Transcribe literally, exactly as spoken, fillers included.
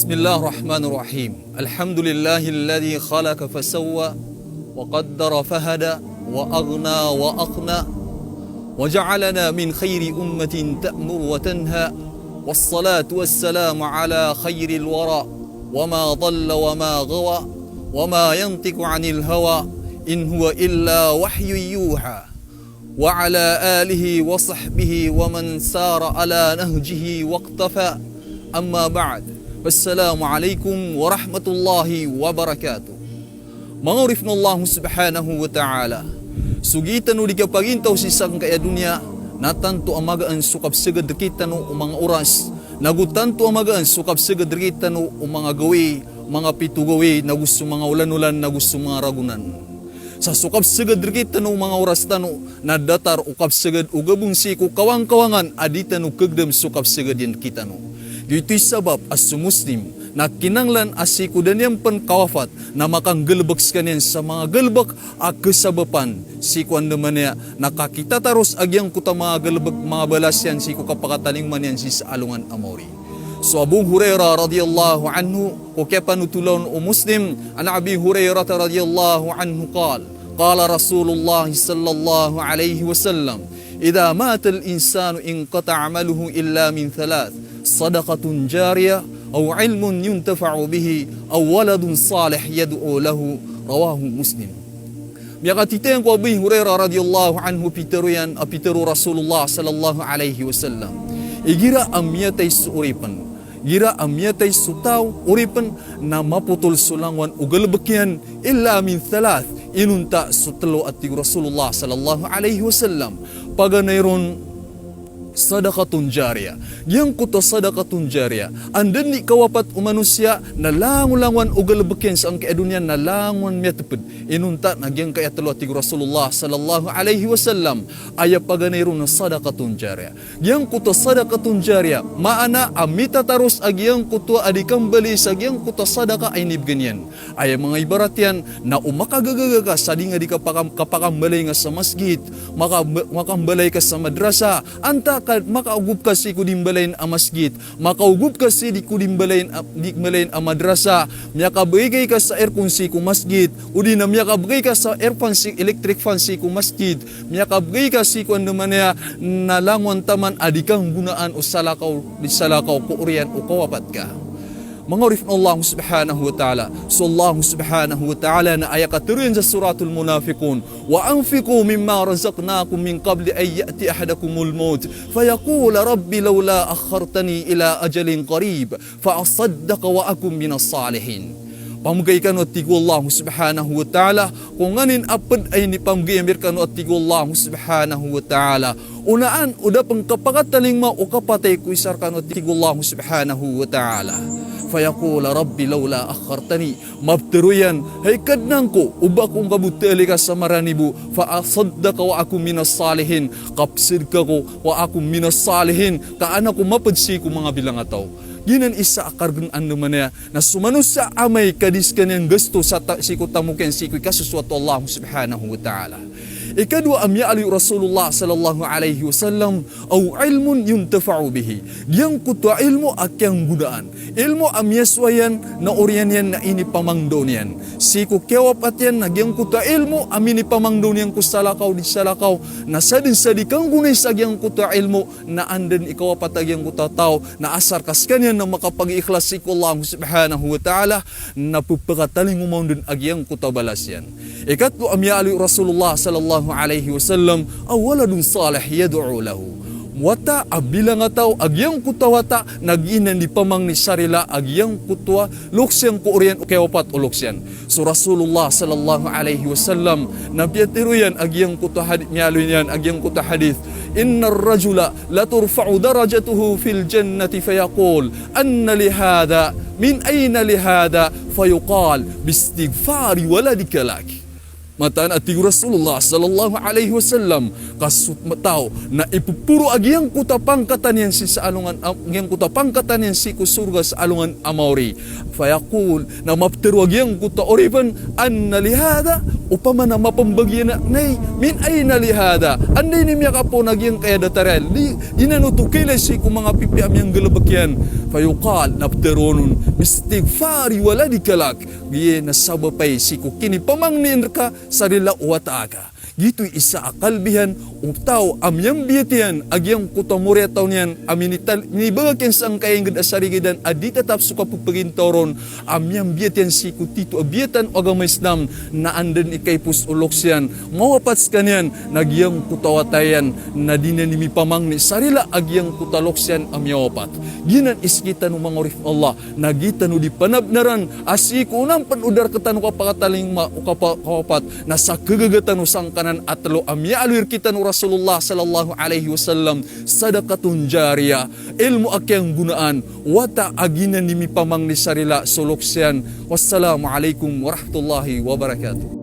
بسم الله الرحمن الرحيم. الحمد لله الذي خلق فسوى وقدر فهدى وأغنى وأقنى وجعلنا من خير أمة تأمر وتنهى. والصلاة والسلام على خير الورى وما ضل وما غوى وما ينطق عن الهوى إن هو إلا وحي يوحى. وعلى آله وصحبه ومن سار على نهجه واقتفى. أما بعد. فالسلام عليكم ورحمة الله وبركاته. Manga oripn o Allah subhanahu wa ta'ala. So gii tano di kapagintaw sii sangkaya doniya, na tanto a magaan so kapsagad rkitano o manga oras, nago tanto a magaan so kapsagad rkitano o manga gawii, manga pito gawii, nago so manga olan-olan, nago so manga ragonan. Sa so kapsagad rkitano o manga oras tano, na datar o kapsagad o gabong sii ko kawang-kawangan a di tano kagdam so kapsagad iyan rkitano. Giyoto i sabap a so Muslim na kinanglan a sii ko da niyan pn kawafat na makanggalbk skaniyan sa manga galbk a kasabapan sii ko andamanaya na kakitataros a giyangkoto a manga galbk, manga balas iyan sii ko kapakatalingoma niyan sii sa alongan a maori. So Abu Hurairah radhiyallahu anhu, ko kiyapanothol on o Muslim, an Abi Hurairah radhiyallahu anhu qal, qala Rasulullah sallallahu alaihi wasallam, "Idha mata al-insanu inqata'a amaluhu illa min thalath, sadaqatun jariyah, aw ilmun yuntafa'u bihi, aw waladun salih yad'u lahu." Rawahu Muslim. Miyakatiteng ko Abi Hurairah radhiyallahu anhu, pitharo iyan, a pitharo o Rasulullah sallallahu alaihi wasallam. Igira a miyatay so oripn, igira a miyatay so taw, oripn, na mapotol so langowan o galbk iyan, illa min thalath, inonta so tlo a tig o Rasulullah sallallahu alaihi wasallam. Paganay ron, sadaqatun jariyah. Giyangkoto a sadaqatun jariyah, anda dn i kawapat o manosiya na langolangowan o galbk iyan sangkaya doniya na langowan miyatpd. Inonta na giyangkaya tlo a tig o Rasulullah sallallahu alaihi wasallam, aya paganay ron na sadaqatun jariyah. Giyangkoto a sadaqatun jariyah, maana a mitataros a giyangkoto a di kambali sa giyangkoto a sadaqa a inibgan iyan. Aya manga ibarat iyan na o makagagaga ka sa di nga di kapakam-, kapakambalay nga sa masgit, maka-, makambalay ka sa madrasa, antaa ka makaogop ka sii ko di mbalayin a masgit, makaogop ka sii di ko di mbalayin a, di mbalayin a madrasa, miyakabgay ka sa aircon sii ko masgit, odi na miyakabgay ka sa air fan sii, electric fan sii ko masgit, miyakabgay ka sii ko andamanaya na langowan taman a di kanggonaan o salakaw, di salakaw ko oriyan o kawapat ka. Manga oripn o Allah subhanahu wa ta'ala. So Allah subhanahu wa ta'ala na aya katharo iyan sa Suratul Munafiqun, "Wa anfiqu mimma razaqnakum min qabli an ya'tiya ahadakumul mawt, fayaqula rabbi lawla akhartani ila ajalin qarib, fa asaddaqa wa akun minas salihin." Pamgay kano a tig o Allah subhanahu wa ta'ala, ko nganin a pd a inipamgay ami rkano a tig o Allah subhanahu wa ta'ala. Onaan o da pn kapakatalingoma o kapatay ko isa rkano a tig o Allah subhanahu wa ta'ala. Fayaqula rabbi lawla akhartani. Maptharo iyan, hay Kadnan ko, o ba ko ngka bo tali ka sa marani bo, fa asaddaqa wa akun minas salihin. Kapsadka ko, wa akun minas salihin. Ka an ako mapd sii ko manga bilangataw. Giyanan isa a kargn andamanaya na so manosiya a amay ka di skaniyan gasto sa ta-, sii ko tamok iyan sii ko ikasosoat o Allah subhanahu wa ta'ala. Ikadowa a miyaaloy o Rasulullah sallallahu alaihi wasallam, aw ilmun yuntafa'u bihi. Giyangkoto a ilmo a kiyanggonaan. Ilmo a miyasowa iyan na oriyan iyan na inipamangndao niyan. Sii ko kiyawapat iyan na giyangkoto a ilmo a minipamangndao niyan ko salakaw di salakaw. Na sadn sa di kanggonay sa giyangkoto a ilmo na anda dn i kawapat a giyangkoto a taw na asar ka skaniyan na makapagiikhlas sii ko Allah subhanahu wa ta'ala, na pphakatalingoma on dn a giyangkoto a balas iyan. Ikatlo a miyaaloy o Rasulullah sallallahu alaihi wasallam, aw waladun salih yad'u lahu. Wata a bilangataw a giyangkoto a wata na giyanan di pamangni sa rila a giyangkoto a loks iyan ko oriyan o kiyawapat o loks iyan. So Rasulullah sallallahu alaihi wasallam na piyatharo iyan a giyangkoto a hadi-, miyaaloy niyan a giyangkoto a hadith, "Innar rajula laturfa'u darajatuhu fil jannati fayaqul, anna li hadha min ayna li hadha?" Fayuqal, "Bi istighfari waladika lak." Mataan a tig o Rasulullah sallallahu alaihi wasallam, ka so taw na ipoporo a giyangkoto a pangkatan iyan sii sa alongan a, giyangkoto a pangkatan iyan sii ko sorga sa alongan a maori. Fayaqul, na maptero a giyangkoto a oripen, "Anna li hadha?" Opama na mapembagi iyan a, "Nay, min ayna li hadha?" Anda ini miyakapoon a giyangkaya datar iyan? Di, di niyan oto kailay sii ko manga pipiya a miyanggalebek iyan. Fayuqal, na pteroon on, "Bi istighfari waladika lak." Giya na sabap ai sii ko kinipamangnin reka sa rila o wata aka. Giyoto i isa a kalbihan o taw a miyambiyatiyan a giyangkoto a moriyataw niyan a minital-, minibagak iyan sangkaya inged a sarigidan a di tatap so kapepegintaw ron, a miyambiyatiyan sii ko tito a biyatan o agama Islam, na anda den i kaipos o loks iyan, mawapat sekaniyan, na giyangkoto a wata iyan na di niyan mipamangni sa rila a giyangkoto a loks iyan a miyawapat. Giyanan i sekitano manga oripn o Allah, na gitano di panabnaran a sii ko onaan pen o da rektano kapakatalingoma o kapa-, kawapat, na sa kagaga tano sangkanan a telo a miyaaloy rektano o Rasulullah sallallahu alaihi wasallam, sadaqatun jariyah, ilmo a kiyanggonaan, wata a giyanan i mipamangni sa rila so loks iyan. Wassalamu alaikum warahmatullahi wabarakatuh.